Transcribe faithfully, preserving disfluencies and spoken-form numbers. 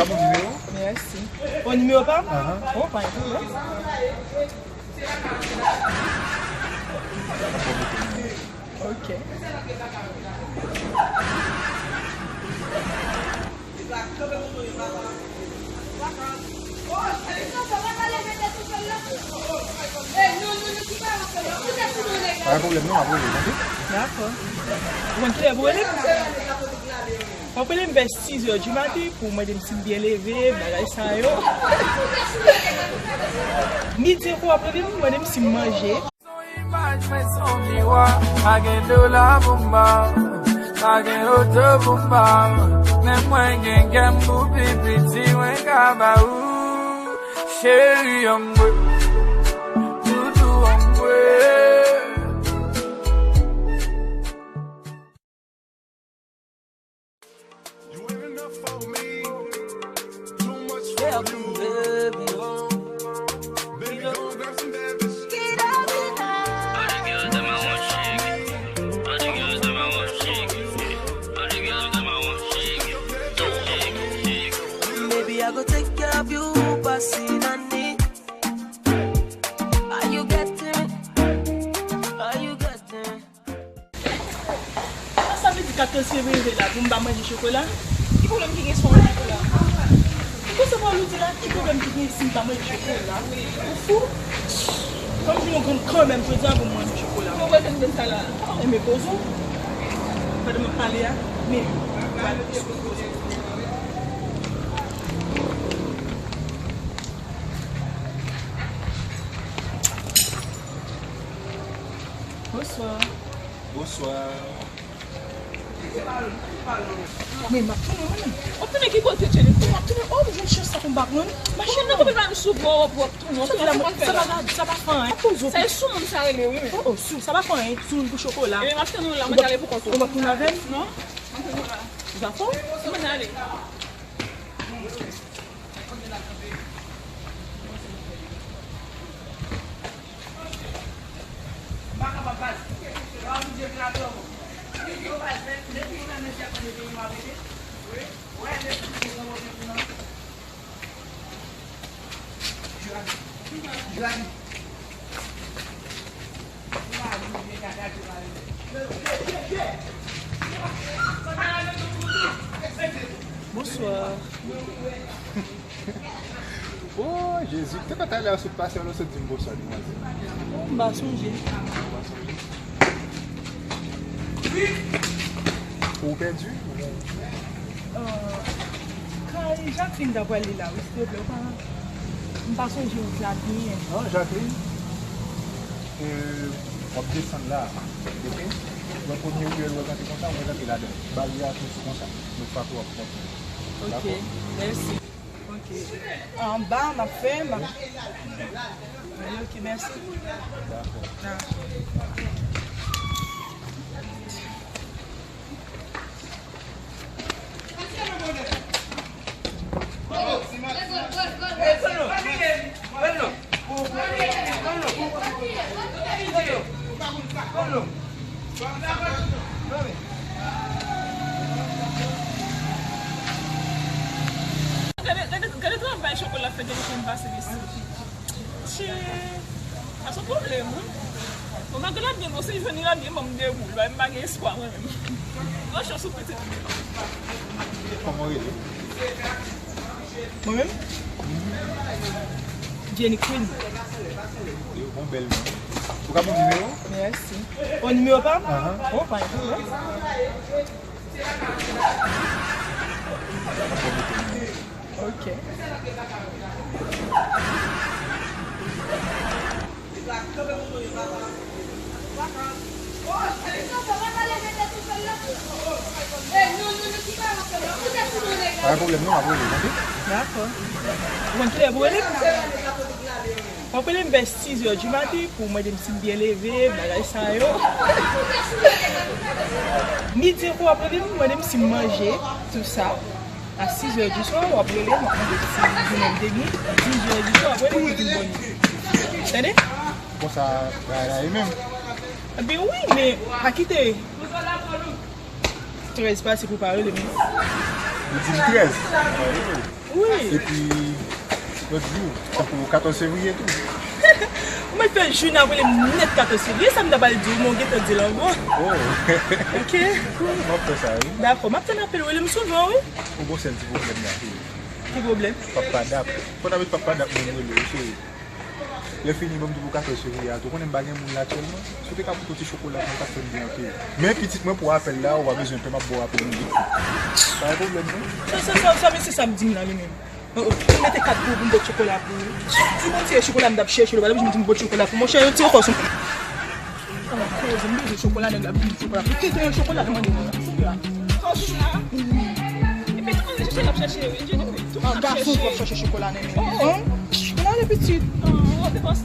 Bon nimewo. Mèsi. O, nimewo pa m? Ahan. O, pa gen pwoblèm. Ok. Pa gen pwoblèm non, m ap rele w, tande? Dakò. Ou konn kilè pou rele m? W ap rele m vè sizè di maten pou w mande m si m byen leve, bagay sa yo. Midi ankò w ap rele m, mande m si m manje. Son imaj mwen se yon miwa, pa gen dola pou m ba w, pa gen oto pou m ba w, men mwen gen kè m pou pi piti mwen ka ba ou. Cheri an mwen, doudou an mwen. Baby, I go take care of you, passing on me. Are you getting? Are you getting? Sa sa vle di katorz fevriye la pou m pa manje chokola? Ki pwoblèm ki gen si w pa manje chokola? Ki konsa pa w di la? Ki pwoblèm ki gen si m pa manje chokola? Ou fou? Fò m vin yon granm kanmenm jodi a pou m manje chokola. Mwen wè se m te sa la. Enben poze w. Pandan m ap pale a, men. Bonswa. Bonswa. Men m ap tounen mwen menm. W ap tounen ki kote, Jennifer? M ap tounen, oh, m jwenn chans sa pou m pa pran. Machin nan konprann pa m sou bò w ap tounen. Sa pa, sa pa fè anyen. Sa e sou moun sa rele wi. Oh, oh, sou, sa pa fè anyen. Sou moun pou chokola. Ebyen m ap tann ou la, mwen ale pou kont ou. Ou p ap tounen avè m? Non. M ap tann ou la. Dakò. Mwen ale. Bonswa. Oh, Jezi, te pa talè a w sot pase, w sot di m bonswa, demwazèl. Oh, m pa sonje. Ou pèdi? Ou gen... Euh, kay Jacqueline ta pral li la, wi, silvouplè, ou pa, m pa sonje wout la byen. Non, Jacqueline, euh, w ap desann la, oke? Nan premye riyèl ou wè kanpe konsa, ou mèt antre ladan. Baryè a tou sou konsa. Nou pa twò ap kontre. Oke, mèsi. Ok. Anba, m ap fè, m ap... Wi, ok, mèsi. Dakò. Gade, gade, gade travay chokola fè depi ke m pase isit. Tchè. A se yon pwoblèm, wi. Bon, malgre l ap byen, bon, se jwenn li ap byen, ban m debout. Li pa, m pa gen espwa, mwen menm. Gran chans ou pitit. Kòman w rele? Mwen menm? Jenny Queen. Yon bèl non. Ou ka ban m nimewo? Mèsi. O, nimewo pa m? Ahan. O, pa gen pwoblèm. Ok. Pa gen pwoblèm non, m ap rele, tande? Dakò. Ou konn kilè pou rele m? W ap rele m vè sizè di maten pou w mande m si m byen leve, bagay sa yo. Midi ankò w ap rele m, mande m si m manje, tou sa. A sizè di swa, w ap rele m, w ap mande m si jounen m te byen. Dizè di swa, w ap rele m pou di m bòn. Tande? Konsa bagay la ye menm. Ebyen wi, men pa kite trèz pase pou w pa rele m. Ou di m trèz? Epi, lòt jou, tankou katòz fevriye tou. Ou mèt fè jou n ap rele m nèt katòz fevriye, sa m ta pral di w, men w gentan di l anvan. Oh. Ok. M ap fè sa, wi. Dakò, m ap tann apèl ou, rele m souvan, wi. Ou gon sèl ti pwoblèm la, wi. Ki pwoblèm? Papa Dap. Fò n ap met Papa Dap menm rele w, cheri. Lè fini, ban m di pou katòz fevriye a tou. Konnen m pa gen moun la aktyèlman. Si w te ka pote yon ti chokola pou mwen, t ap fè m byen anpil. Men pitit mwen, pou apèl la, ou pa bezwen pè, m ap ba w apèl mwen depi. Pa gen pwoblèm, non. Sa, sa, sa, sa, mesye sa ap di m la, li menm. Oh, oh. Mete kat pou, pou m pot chokola pou ou. Si m te gen chokola, m t ap chèche l, ou pa t oblije di m pot chokola pou mwen. Monchè, yo tire kò sou. Ah, koze, m bezwen chokola, nèg la vin di chokola pou. Tete, chokola, mande mwen. Epi tou moun chèche, l ap chèche, wi. An gason pou ap chache chokola nan men. Oh, oh. Bon, ale pitit. Oh, oh, se pase.